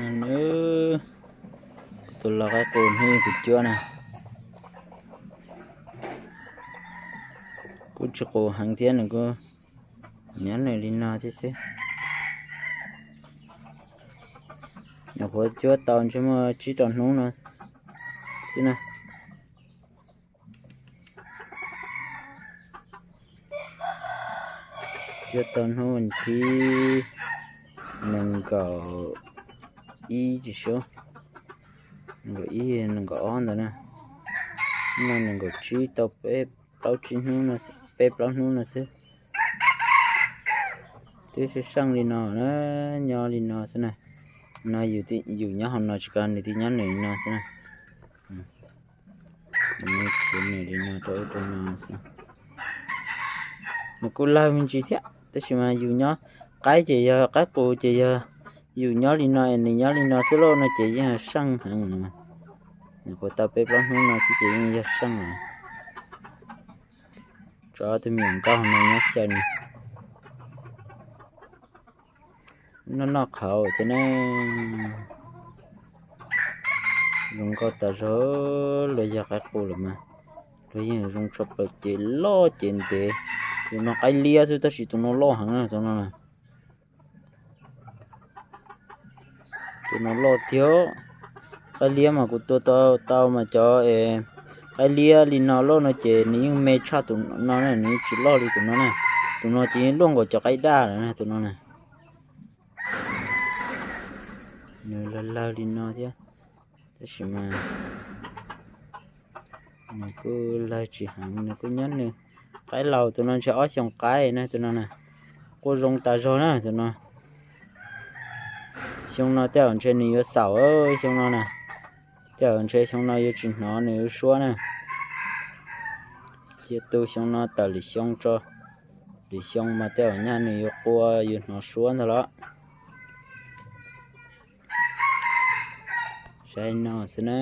Nws, kuv tus lau qaib qus hnub kuv cuab na, kuj tsis qus heev thiab, nws kuj nyob nws li no thiab xwb. Nyuam qhuav cuab tau ntshe muaj tsib rau hnub no xwb na. Cuab tau hnub thib nees nkaum ib tsis sub, nees nkaum ib nees nkaum ob ntawd na. Hnub no nees nkaum tsib, tau peb plaub tsib hnub no, peb plaub hnub no xwb. Twb seej seej li no na, nyob li no xwb na. No yus nyob hauv no tsis kov nws twb nyob nws li no xwb na. Khiav nws li no rau ub rau no xwb. Nws kuj lawg me ntsis thiab tab sis mas yus nyob, qaib ces yog qaib qus ces yog yus nyob li no es nws nyob li no xwb lauj no ces yeej yog seej heev no. Nws qhuav tau peb plaub hnub no xwb ces yeej yog seej lawm. Tso tus me nyuam nkauj no nyob xyaw nws noj noj qhauv thiab na. Zoo nkauj tas zog, luag yog qaib qus lawm mas luag yeej zoo tshaj plaws, ces loj ces ntev. Tus no qaib liab xwb tab sis tus no loj heev na, tus no na. Tus no loj tiag. Qaib liab mas kuv tua tau mas cov es qaib liab li no loj no ces nws yeej me tshaj tus no na, nws yeej tsis loj li tus no na. Tus no ces yeej luaj nkaus cov qaib daj lawm na, tus no na. Nws lawg lawg li no thiab tab sis mas nws kuj lawg tsis heev, nws kuj nyob nws. Qaib laus tus no ntshe ob xyoos qaib na, tus no na. Kuj zoo tas zog na tus no. Xyoo no tej zaum ntshe nws yuav xaum, xyoo no na. Tej zaum ntshe xyoo no yuav tsis hnov nws lub suab na. Cia tu xyoo no tawm lwm xyoo tso, lwm xyoo mas tej zaum nyaj nws yuav qua yuav hnov suab ntag los. Saib no xwb na.